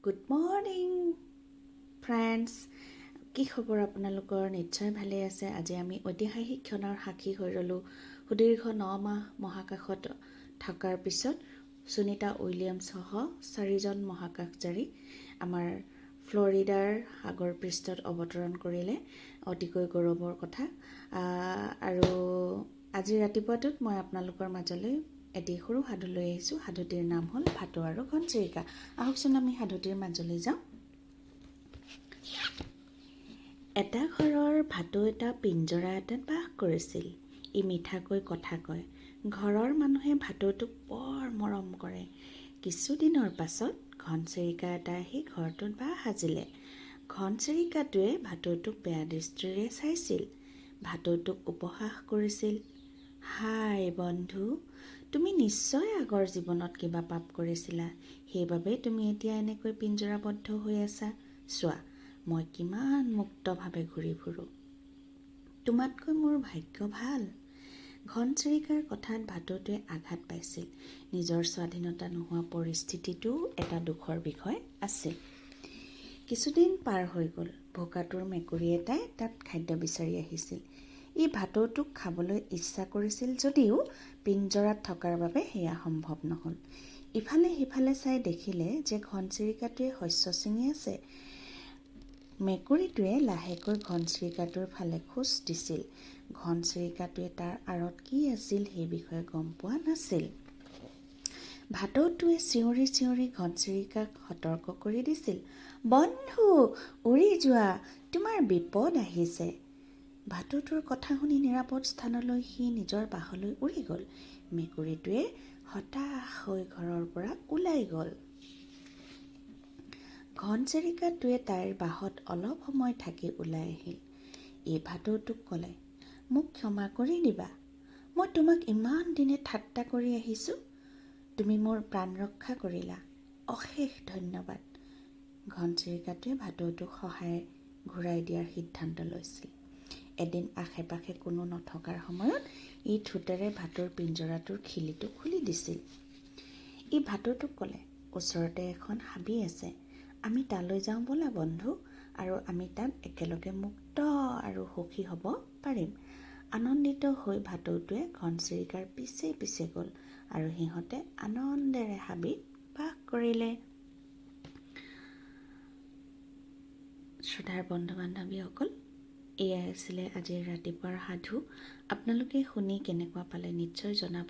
Good morning friends, কি খবৰ আপোনালোকৰ? নিশ্চয় ভালেই আছে। আজি আমি ঐতিহাসিক ক্ষণৰ সাক্ষী হৈ ৰ'লোঁ। সুদীৰ্ঘ 9 মাহ মহাকাশত থকাৰ পিছত সুনীতা উইলিয়ামছসহ চাৰিজন মহাকাশচাৰী আমাৰ ফ্লৰিডাৰ সাগৰ পৃষ্ঠত অৱতৰণ কৰিলে। অতিকৈ গৌৰৱৰ কথা। আৰু আজি ৰাতিপুৱাটোত মই আপোনালোকৰ মাজলৈ এটি সৰু সাধু লৈ আহিছোঁ। সাধুটিৰ নাম হ'ল ভাটৌ আৰু ঘনচিৰিকা। আহকচোন, আমি সাধুটিৰ মাজলৈ যাওঁ। এটা ঘৰৰ ভাটৌ এটা পিঞ্জৰা এটাত বাস কৰিছিল। ই মিঠাকৈ কথা কয়। ঘৰৰ মানুহে ভাটৌটোক বৰ মৰম কৰে। কিছুদিনৰ পাছত ঘনচিৰিকা এটা আহি ঘৰটোত বাহ সাজিলে। ঘনচিৰিকাটোৱে ভাটৌটোক বেয়া দৃষ্টিৰে চাইছিল, ভাটৌটোক উপহাস কৰিছিল। "হাই বন্ধু, তুমি নিশ্চয় আগৰ জীৱনত কিবা পাপ কৰিছিলা, সেইবাবেই তুমি এতিয়া এনেকৈ পিঞ্জৰাবদ্ধ হৈ আছা। চোৱা, মই কিমান মুক্তভাৱে ঘূৰি ফুৰোঁ। তোমাতকৈ মোৰ ভাগ্য ভাল।" ঘনচিৰিকাৰ কথাত ভাটৌটোৱে আঘাত পাইছিল। নিজৰ স্বাধীনতা নোহোৱা পৰিস্থিতিটোও এটা দুখৰ বিষয় আছিল। কিছুদিন পাৰ হৈ গ'ল। ভোকাতুৰ মেকুৰী এটাই তাত খাদ্য বিচাৰি আহিছিল। ই ভাটৌটোক খাবলৈ ইচ্ছা কৰিছিল যদিও পিঞ্জৰাত থকাৰ বাবে সেয়া সম্ভৱ নহ'ল। ইফালে সিফালে চাই দেখিলে যে ঘনচিৰিকাটোৱে শস্য ছিঙি আছে। মেকুৰীটোৱে লাহেকৈ ঘনচিৰিকাটোৰ ফালে খোজ দিছিল। ঘনচিৰিকাটোৱে তাৰ আঁৰত কি আছিল সেই বিষয়ে গম পোৱা নাছিল। ভাটৌটোৱে চিঞৰি চিঞৰি ঘনচিৰিকাক সতৰ্ক কৰি দিছিল, "বন্ধু, উৰি যোৱা, তোমাৰ বিপদ আহিছে।" ভাটৌটোৰ কথা শুনি নিৰাপদ স্থানলৈ সি নিজৰ বাহলৈ উৰি গ'ল। মেকুৰীটোৱে হতাশ হৈ ঘৰৰ পৰা ওলাই গ'ল। ঘনচিৰিকাটোৱে তাইৰ বাহত অলপ সময় থাকি ওলাই আহিল। ই ভাটৌটোক ক'লে, "মোক ক্ষমা কৰি দিবা। মই তোমাক ইমান দিনে ঠাট্টা কৰি আহিছোঁ। তুমি মোৰ প্ৰাণ ৰক্ষা কৰিলা, অশেষ ধন্যবাদ।" ঘনচিৰিকাটোৱে ভাটৌটোক সহায় ঘূৰাই দিয়াৰ সিদ্ধান্ত লৈছিল। এদিন আশে পাশে কোনো নথকাৰ সময়ত ই ঠোঁটেৰে ভাটৌৰ পিঞ্জৰাটোৰ খিলিটো খুলি দিছিল। ই ভাটৌটোক ক'লে, "ওচৰতে এখন হাবি আছে। আমি তালৈ যাওঁ ব'লা বন্ধু, আৰু আমি তাত একেলগে মুক্ত আৰু সুখী হ'ব পাৰিম।" আনন্দিত হৈ ভাটৌটোৱে ঘনচিৰিকাৰ পিছে পিছে গ'ল আৰু সিহঁতে আনন্দেৰে হাবিত বাস কৰিলে। শ্ৰদ্ধাৰ বন্ধু বান্ধৱীসকল, এয়াই আছিলে আজিৰ ৰাতিপুৱাৰ সাধু। আপোনালোকে শুনি কেনেকুৱা পালে নিশ্চয় জনাব।